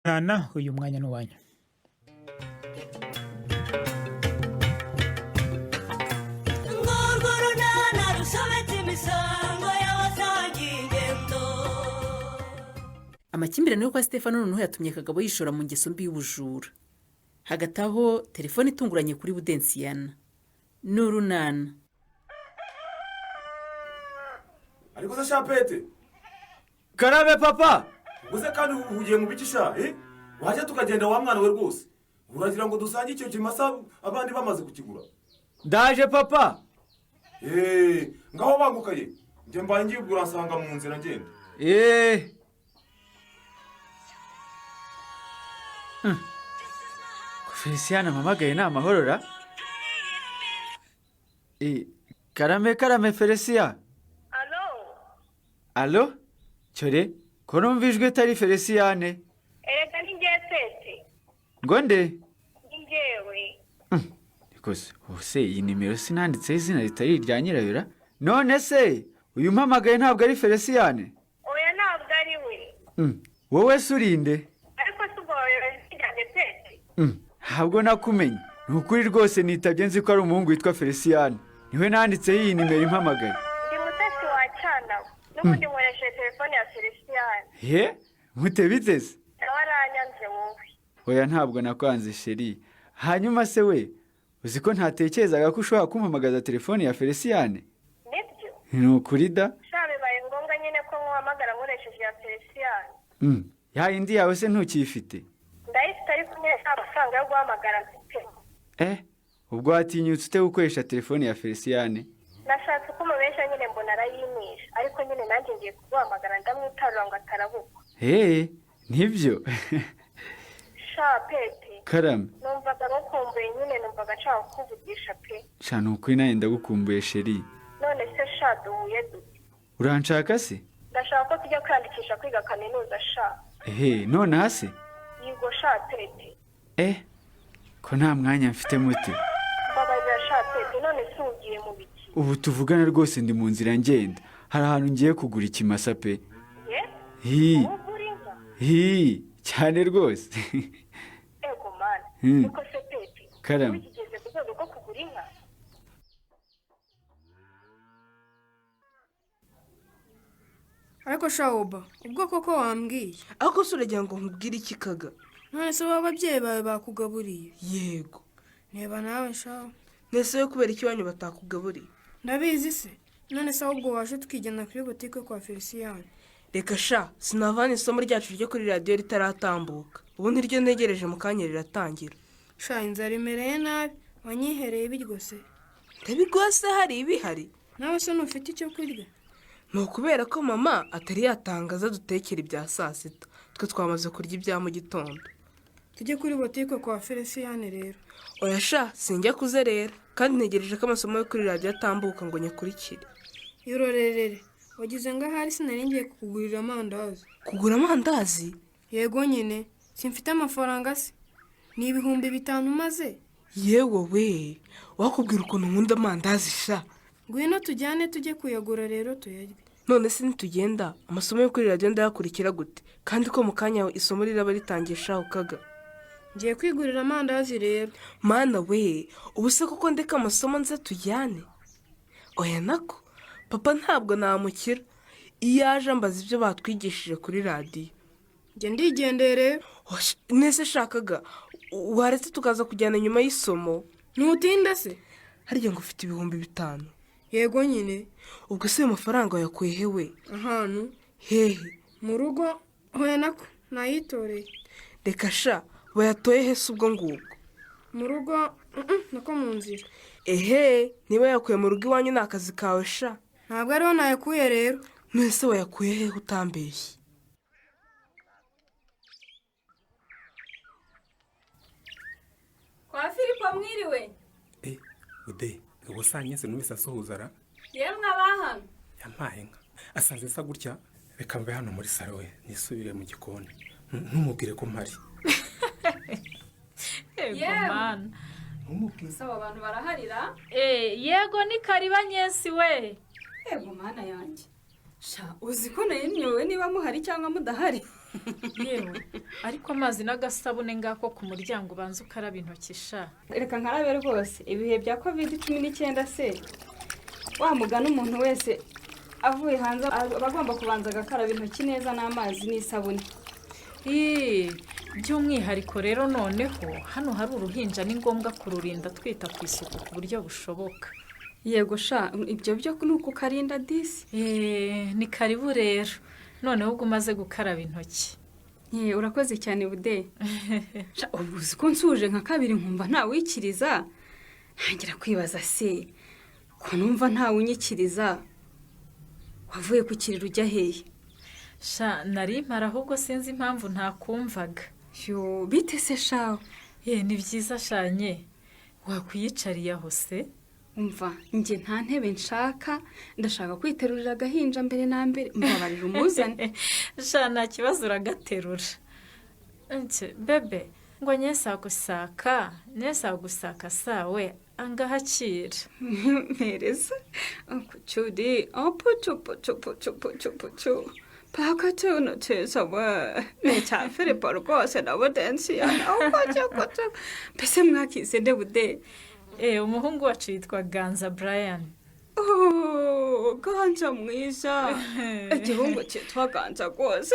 Nana uyu mwanya ni uwanyu. Urwo runana rusobetse imisango y'abasangiye ingendo. Amakimbirane yo kwa Stefano noneho yatumye Kagabo yishora mu ngeso mbi y'ubujura. Hagati aho, telefone itunguranye kuri Budensiyana ni Urunana. Ariko se shapete? Karabe papa. Ubwo kandi uhugiye mu biki sha? Eh, wajya tukagenda wa mwana we rwose. Uragira ngo dusange icyo kimasa abandi bamaze kukigura? Ndaje papa. Eee, ngaho bangukaye, njye mbaye ngiye uransanga mu nzira ngenda. Eee. Felicien ampamagaye ni amahoro ra? Eh, karame karame Felicien. Alo? Alo, cyore ko numva ijwi itari Feliciane? Erega ni njyewe pete. Ngo nde? Ni njyewe. Rwose ubuse iyi nimero sinanditseho izina ritari irya nyirayo ra? None se uyu mpamagaye ntabwo ari Feliciane? Oya, ntabwo ari we. Wowe se urinde? Ariko si ubwo wayobewe ryanjye pete? Ntabwo nakumenye ni ukuri rwose. Nitabye nzi ko ari umuhungu witwa Feliciane, niwe nanditseho iyi nimero impamagaye. Ndi Mutesi wa Cyanawe, n'ubundi nkoresheje telefone ya Felicien. He, mute biteze? Nawe aranyanze wowe. Oya, ntabwo nakwanze chérie. Hanyuma se we, uzi ko ntatekerezaga ko ushobora kumpamagaza telefone ya Feliciane? Nibyo. Ni ukuri da. Sha, bibaye ngombwa nyine ko nkuhamagara nkoresheje iya Felicien. Ya yindi yawe se ntukiyifite? Ndayifite, ariko nyine nta mafaranga yo guhamagara mfite. Eh, ubwo watinyutse ute gukoresha telefone ya Feliciane? Nashatse uko umubeshya nyine mbona arayimisha, ariko nyine nanjye ngiye kuguhamagara ndamwitarura ngo atarabukwa. Hehe, nibyo. Sha pete. Karame. Numvaga ngukumbuye nyine, numvaga nshaka kukuvugisha pe. Sha, ni ukuri nanjye ndagukumbuye chérie. None se sha, duhuye dute? Uranshaka se? Ndashaka ko tujya kwiyandikisha kwiga kaminuza sha. Ehe, nonaha se? Yego sha pete. Eh, ko nta mwanya mfite mute? Mbabarira sha pete. None se ugiye mu biki? Ubu tuvugana rwose ndi mu nzira ngenda, hari ahantu ngiye kugura ikimasa pe. Ye? Hi. Wowe ugura inka? Hi, cyane rwose. Ego mana! Niko se pete? Karame. Wigeze ku rwego rwo kugura inka? Ariko shawoba, ubwo koko wambwiye? Ariko se uragira ngo nkubwire iki kaga? None se wowe ababyeyi bawe bakugaburiye? Yego. Reba nawe shawo. Mbese we kubera iki iwanyu batakugaburiye? Ndabizi se? None se ahubwo waje tukigenda kuri butike kwa Felicien? Reka sha, sinavana isomo ryacu ryo kuri radiyo ritaratambuka. Ubu niryo ntegereje, mu kanya riratangira. Sha, inzara imereye nabi. Wanyihereye ibiryo se? Ndabiguha se hari ibihari? Nawe se ntufite icyo kurya? Ni ukubera ko mama atari yatangaza dutekera ibya saa sita, twe twamaze kurya ibya mu gitondo. Tujye kuri butike kwa Felicien rero. Oya sha, sinjya kuzerera kandi ntegereje ko amasomo yo kuri radiyo atambuka ngo nyakurikire. Irorerere, wagize ngo ahari sinari ngiye kukugurira amandazi. Kugura amandazi? Yego nyine, simfite amafaranga se? Ni 5000 maze. Yewe we, wakubwira ukuntu nkunda amandazi sha. Ngwino tujyane tujye kuyagura rero tuyarye. None se nitugenda amasomo yo kuri radiyo ndayakurikira gute, kandi ko mu kanya isomo riraba ritangiye shaho kaga? Ngiye kwigurira amandazi rero. Mana we, ubu se koko ndeka amasomo nze tujyane? Oya nako papa ntabwo namukira, iyo aje ambaza ibyo batwigishije kuri radiyo. Njye ndigendeye rero. Hoshi, nese shakaga waretse tukaza kujyana nyuma y'isomo? Ntutinda se? Harya ngo ufite 5000? Yego nyine. Ubwo se ayo mafaranga wayakuye he we? Ahantu. Hehe? Mu rugo. Hoya nako nayitoreye. Reka sha, bayatoye he se ubwo ngubwo? Mu rugo, nako mu nzira. Ehe, niba yakuye mu rugo iwanyu ni akazi kawe sha. Ntabwo ariho nayakuye rero. None se wayakuye hehe utambeshye? Kwa Filipo mwiriwe? Eh, ude ubwo sanyese numvise asuhuza ra. Yemwe abahano. Yampaye inka, asanze nsa gutya. Reka mve hano muri salo we, nisubire mu gikoni. Ntumubwire ko mpari. Yemwe. Mana. Ntumubwire. Saba abantu baraharira. Eh, yego, ni kariba nyesi we. Yego mana yanjye sha, uzi ko nayimyowe niba muhari cyangwa mudahari. Yewe, ariko amazi n'agasabune ngako ku muryango ubanza ukaraba intoki sha. Reka nkarabe rwose, ibihe bya COVID-19 se wa mugana umuntu wese avuye hanze aba agomba kubanza agakaraba intoki neza n'amazi n'isabune. By'umwihariko rero noneho hano hari uruhinja, ni ngombwa kururinda twita ku isuku ku buryo bushoboka. Yego sha, ibyo byo ni ukukarinda disi. Ni karibu rero noneho ubwo umaze gukaraba intoki. Urakoze cyane Bude. Ubu ko nsuje nka kabiri nkumva ntawikiriza, ntangira kwibaza se ko numva ntawunyikiriza, wavuye ku kiriro ujya hehe? Sha nari mpara ahubwo sinzi impamvu ntakumvaga. Yo bite se shawe? Ni byiza shanye, wakwiyicariye aho se? Umva njye nta ntebe nshaka, ndashaka kwiterurira agahinja mbere na mbere, mbabarira umuzane. Sha nta kibazo uragaterura. Bebe ngo nyesagusaka nyesagusaka sawe angahakira. Mpereza kucyuri apucu pucu pucu pucu pucu paka tuno teza we ni cya Filipo rwose na Budensiyana uko mbese mwakize nde Bude? Umuhungu wacu yitwa Ganza Brian. Oh, Ganza mwiza, igihungu cyitwa Ganza rwose.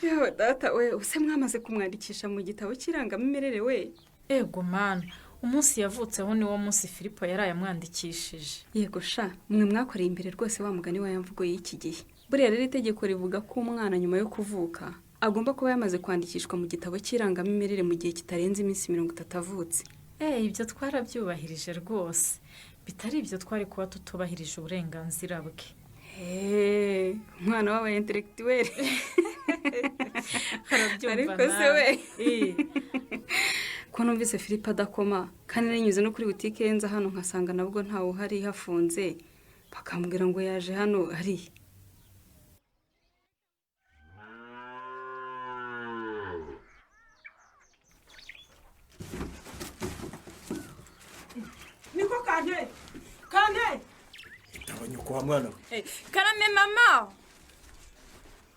Yewe data we, use mwamaze kumwandikisha mu gitabo cy'irangamimerere we? Ego mana, umunsi yavutseho ni wo munsi Filipo yaraye amwandikishije. Yego sha, mwe mwakoreye imbere rwose wa mugani wa yamvugo y'iki gihe. Buriya rero itegeko rivuga ko umwana nyuma yo kuvuka agomba kuba yamaze kwandikishwa mu gitabo cy'irangamimerere mu gihe kitarenze iminsi 30 avutse. Ibyo twarabyubahirije rwose, bitari ibyo twari kuba tutubahirije uburenganzira bwe. Umwana w'aba intellectuel. Ariko se we ko numvise Filipo adakoma kandi nanyuze no kuri butike yenza hano nkasanga nabwo ntawe uhari hafunze, bakambwira ngo yaje hano ari. Niko kane kane itabanyuko wa mwana we. Karame mama.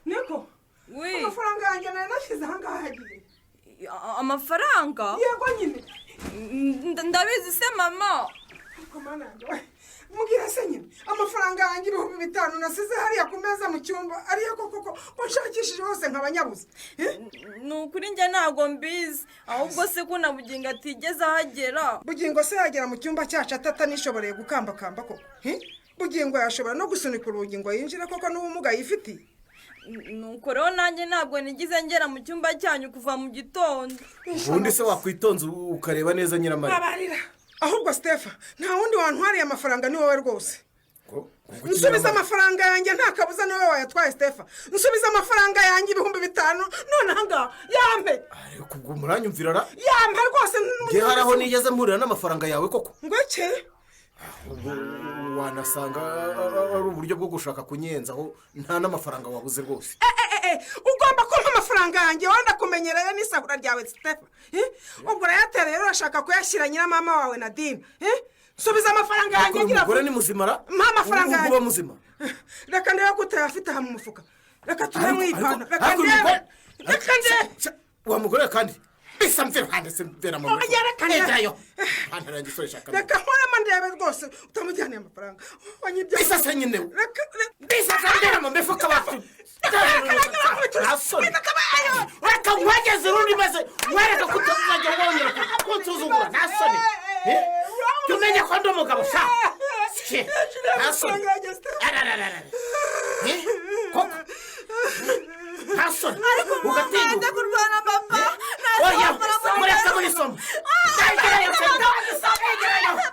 Niko we, amafaranga yanjye nari nashyize ahangaha hagiye. Amafaranga? Yego nyine. Ndabizi se mama. Ariko mana yanjye we, mbwira se nyine amafaranga yanjye 5000 nasize hariya ku meza mu cyumba ariyo koko ko nshakishije hose nkabanyabuze. Ni ukuri njye ntabwo mbizi, ahubwo se ko na Bugingo atigeze ahagera. Bugingo se yagera mu cyumba cyacu atanishoboreye gukambakamba koko? Bugingo yashobora no gusunika urugi ngo yinjire koko n'ubumuga yifitiye? Nuko rero nanjye ntabwo nigize ngera mu cyumba cyanyu kuva mu gitondo. Ubundi se wakwitonza ukareba neza Nyiramari? Babarira. Ahubwo Stefa, nta wundi wantwariye amafaranga ni wowe rwose. Nsubiza amafaranga yanjye nta kabuza ni wowe wayatwaye Stefa. Nsubiza amafaranga yanjye 5000 none ahangaha yampe. Ariko ubwo muranyumvira ra? Yampe rwose. Ngiye haraho nigeze mpurira n'amafaranga yawe koko? Ngo iki? Wanasanga ari uburyo bwo gushaka kunyenzaho nta n'amafaranga wabuze rwose. Ugomba kumpa amafaranga yanjye wenda kumenyereye n'isahura ryawe Stefa. Ubwo urayatera rero urashaka kuyashyira nyiramama wawe Nadine. Nsubiza amafaranga yanjye ngira. Umugore ni muzima ra? Mpa amafaranga yanjye. Uba muzima. Reka ndebe ko utayafite aha mu mufuka. Reka tube mu ipantaro. Reka ndebe. Reka ndebe. Wa mugore kandi bisa mvira hande se mvira mu mufuka. Reka pantaro yanjye isoresha kamera. Reka nkoremo ndebe rwose utamujyaniye amafaranga. Wanyibye. Bisa se nyine. Reka bisa se mvira mu mifuka wacu. Reka nkwegeze urundi maze wereka ko utazajya wongera kunsuzugura nta soni. Tumenye ko ndi umugabo sha. Nta soni. Koko. Nta soni. Ugatinyuka. Kurwana papa. Oya, mureka muri somo.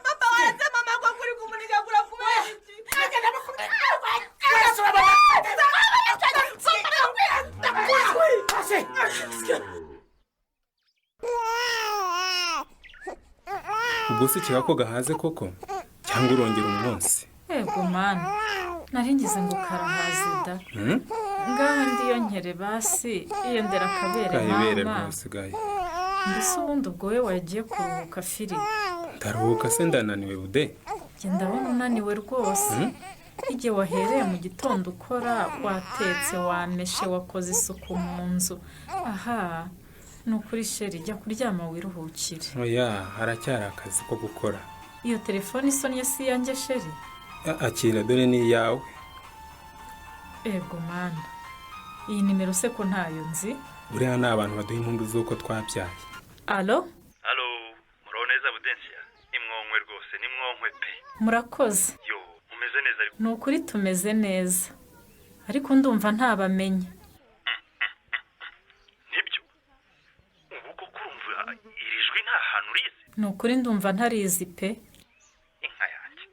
Papa waranze mama ko kuri kumunigagura kubera iki? Ubwo se keka ko gahaze koko cyangwa urongera umunsi? Ego mana, nari ngize ngo karahaze da. Ngaho ndiyo nkere basi iyo ndera kabere mama. Mbese ubundi ubwo we wagiye kuruhuka Fili? Ndaruhuka se ndananiwe Bude? Njye ndabona unaniwe rwose. Igihe wahereye mu gitondo ukora, watetse, wameshe, wakoze isuku mu nzu. Aha, ni ukuri chéri, jya kuryama wiruhukire. Oya, haracyari akazi ko gukora. Iyo telefone isonnye si iyanjye chéri? Akira, dore ni iyawe. Ego mana, iyi nimero se ko ntayo nzi? Buriya ni abantu baduha impundu z'uko twabyaye. Allo? Allo, muraho neza Budensiya? Ni mwonkwe rwose, ni mwonkwe pe. Murakoze. Yo, mumeze neza ariko? Ni ukuri tumeze neza, ariko ndumva ntabamenye. Nibyo, ubu koko urumva iri jwi nta hantu urizi? Ni ukuri ndumva ntarizi pe. Inka yanjye,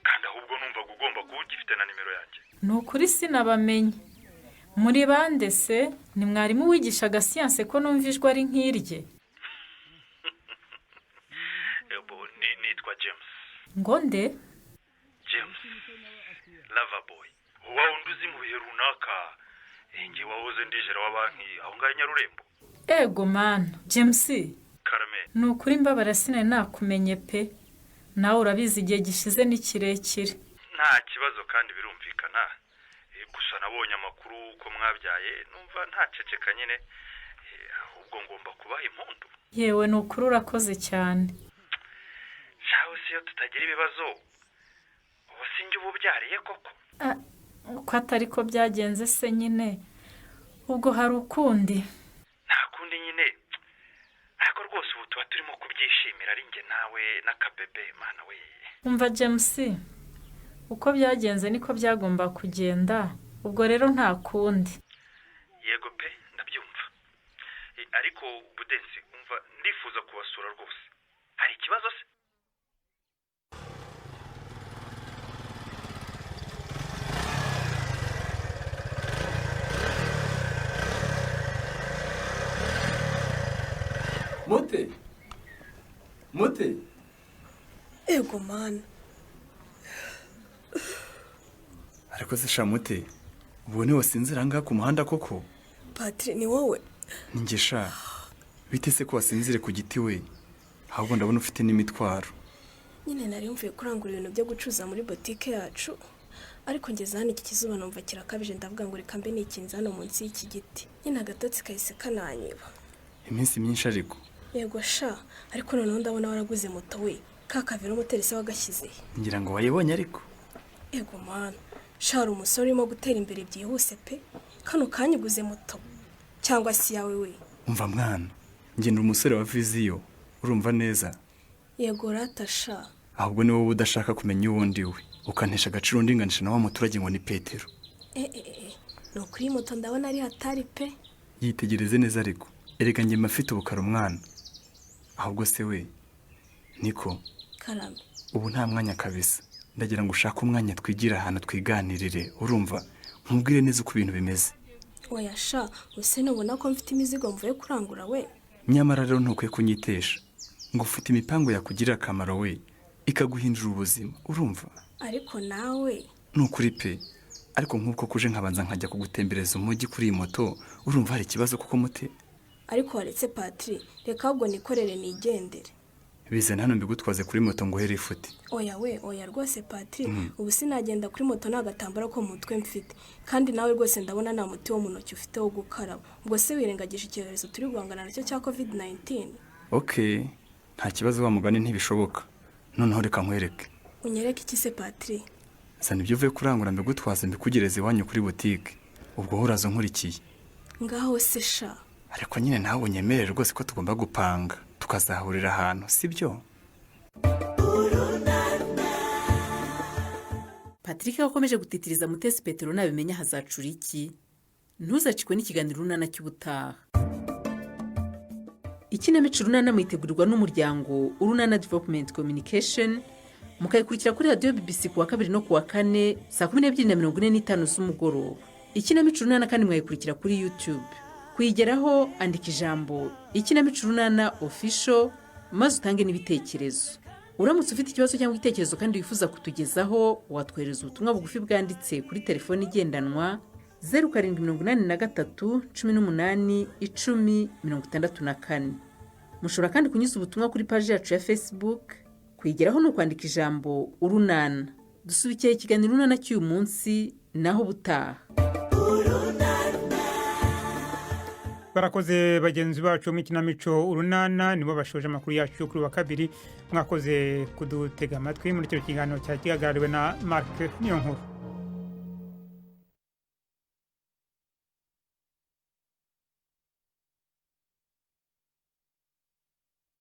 kandi ahubwo numvaga ugomba kuba ugifite na nimero yanjye. Ni ukuri sinabamenye. Muri bande se? Ni mwarimu wigishaga siyanse ko numva ijwi ari nk'irye? Ebo, nitwa James. Ngo nde? James Loverboy, wa wundi uzi mu bihe runaka. Njye wahoze ndijera wa banki aho ngaho i Nyarurembo. Ego mana, James. Karame. Ni ukuri mbabara sinari nakumenye pe. Nawe urabizi, igihe gishize ni kirekire. Nta kibazo kandi birumvikana. Gusa nabonye amakuru ko mwabyaye, numva ntaceceka nyine. Ahubwo ngomba kubaha impundu. Yewe, ni ukuri urakoze cyane. Shawe, si iyo tutagira ibibazo, ubu sinjye uba ubyariye koko? Ah, uko atari ko byagenze se nyine, ubwo hari ukundi. Nta kundi nyine, ariko rwose ubu tuba turimo kubyishimira, ari njye nawe n'akabebe, mana we. Umva James, uko byagenze niko byagomba kugenda, ubwo rero nta kundi. Yego pe, ndabyumva. Ariko Budensi, umva, ndifuza kubasura rwose. Hari ikibazo se? Mute, mute. Ego mana. Ariko se sha mute, ubu ntiwasinzira aha ngaha ku muhanda koko? Patiri, ni wowe? Ninjye sha. Bite se ko wasinzire ku giti we? Ahubwo ndabona ufite n'imitwaro. Nyine nari mvuye kurangura ibintu byo gucuruza muri botike yacu, ariko ngeze hano iki kizuba numva kirakabije, ndavuga ngo reka mbe nikinze hano munsi y'iki giti. Nyine agatotsi kahise kananyiba. Iminsi myinshi ariko. Yego sha, ariko noneho ndabona waraguze moto we, ka kavelomoteri se wagashyize he? Ngira ngo wayibonye ariko. Ego mana, sha hari umusore urimo gutera imbere byihuse pe. Kano kanya uguze moto cyangwa si yawe we? Umva mwana, ngenda umusore wa viziyo, urumva neza? Yego rata sha. Ahubwo ni wowe udashaka kumenya uwo ndi we, ukantesha agaciro ndinganisha na wa muturage ngo ni Petero. Ni ukuri moto ndabona ari hatari pe. Yitegereze neza ariko, erega njye mba mfite ubukara umwana. Ahubwo se we, niko. Karame. Ubu nta mwanya kabisa, ndagira ngo ushake umwanya twigira ahantu twiganirire, urumva? Nkubwire neza uko ibintu bimeze. Oya sha, use nubona ko mfite imizigo mvuye kurangura we. Nyamara rero ntukwiye kunyitesha, ngo ufite imipango yakugirira akamaro we, ikaguhindura ubuzima, urumva? Ariko nawe. Ni ukuri pe, ariko nk'uko kuje nkabanza nkajya kugutembereza umujyi kuri iyi moto, urumva hari ikibazo kuko mute? Ariko waretse Patiri, reka ahubwo nikorere nigendere. Bizana hano mbigutwaze kuri moto ngo uhere ifuti. Oya we, oya rwose Patiri, ubu sinagenda kuri moto nta gatambaro ko mu mutwe mfite. Kandi nawe rwose ndabona nta muti wo mu ntoki ufite wo gukaraba. Ubwo se wirengagije icyorezo turi guhangana nacyo cya COVID-19? Okay, nta kibazo wa mugani ntibishoboka. Noneho reka nkwereke. Unyereke iki se Patiri? Zana ibyo uvuye kurangura mbigutwaze mbikugereze iwanyu kuri butike. Ubwo wowe uraza unkurikiye. Ngaho se sha. Ariko nyine nawe unyemerere rwose ko tugomba gupanga tukazahurira ahantu, sibyo? Patrick wakomeje gutitiriza Mutesi Petero nabimenya hazacura iki? Ntuzacikwe n'ikiganiro Urunana cy'ubutaha. Ikinamico Urunana mwitegurirwa n'umuryango Urunana Development Communication, mukayikurikira kuri radiyo BBC kuwa kabiri no kuwa kane saa 12:45 z'umugoroba. Ikinamico Urunana kandi mwayikurikira kuri YouTube. Kuyigeraho andika ijambo Ikinamico Urunana Official maze utange n'ibitekerezo. Uramutse ufite ikibazo cyangwa igitekerezo kandi wifuza kutugezaho, watwohereza ubutumwa bugufi bwanditse kuri telefoni igendanwa 0783 18 10 64. Mushobora kandi kunyuza ubutumwa kuri paji yacu ya Facebook. Kuyigeraho ni ukwandika ijambo Urunana. Dusubikiye ikiganiro Urunana cy'uyu munsi, naho ubutaha. Barakoze bagenzi bacu mu ikinamico Urunana, nibo bashoje amakuru yacu yo kuri wa kabiri. Mwakoze kudutega amatwi muri icyo kiganiro cyari gihagarariwe na Mark Niyonkuru.